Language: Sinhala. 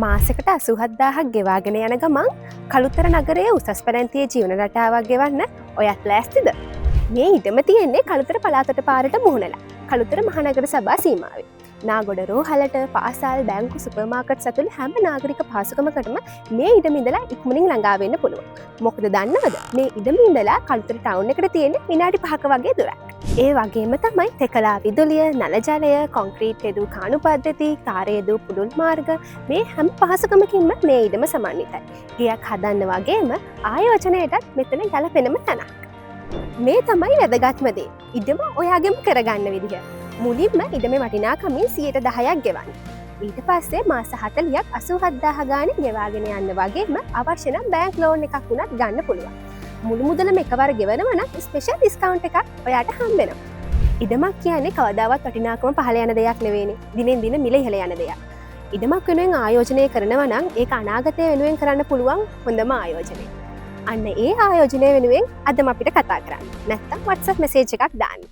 මාසෙකට 87,000ක් ගෙවාගෙන යන ගමන් කළුතර නගරයේ උසස් පැලැන්තියේ ජීවන රටාවක් ගෙවන්න ඔයත් ලෑස්තිද? මේ ඉඩම තියෙන්නේ කළුතර පළාතට පාරට මුහුණලා, කළුතර මහනගර සභා සීමාවේ. නාගොඩ රෝහලට, පාසල්, බැංකු, සුපර් මාකට් ඇතුළු හැම නාගරික පහසුකමකටම මේ ඉඩම ඉඳලා ඉක්මනින් ළඟා වෙන්න පුළුවන්. මොකද දන්නවද? මේ ඉඩම ඉඳලා කළුතර ටවුන් එකට තියෙන්නේ විනාඩි 5ක වගේ දුරක්. ඒ වගේම තමයි තෙකලා විදුලිය, නල ජලය, කොන්ක්‍රීට් යෙදූ කානු පද්ධති, තාර යෙදූ පුළුල් මාර්ග, මේ හැම පහසුකමකින්ම මේ ඉඩම සමන්විතයි. ගෙයක් හදන්න වගේම ආයෝජනයටත් මෙතන ගැලපෙනම තැනක්. මේ තමයි වැදගත්ම දේ. ඉඩම ඔයාගෙම කරගන්න විදිහ. මුලින්ම ඉඩමේ වටිනාකමින් 10%ක් ගෙවන්න. ඊට පස්සේ මාස 40ක් 87,000 ගානේ ගෙවාගෙන යන්න වගේම අවශ්‍ය නම් බැංක් ලෝන් එකක් වුණත් ගන්න පුළුවන්. මුළු මුදලම එකවර ගෙවනවා නම් ස්පෙෂල් ඩිස්කවුන්ට් එකක් ඔයාට හම්බ වෙනවා. ඉඩමක් කියන්නේ කවදාවත් වටිනාකම පහළ යන දෙයක් නෙවෙයිනේ. දිනෙන් දින මිල ඉහළ යන දෙයක්. ඉඩමක් වෙනුවෙන් ආයෝජනය කරනවා නම් ඒක අනාගතය වෙනුවෙන් කරන්න පුළුවන් හොඳම ආයෝජනය. අන්න ඒ ආයෝජනය වෙනුවෙන් අදම අපිට කතා කරන්න. නැත්තම් WhatsApp message එකක් දාන්න.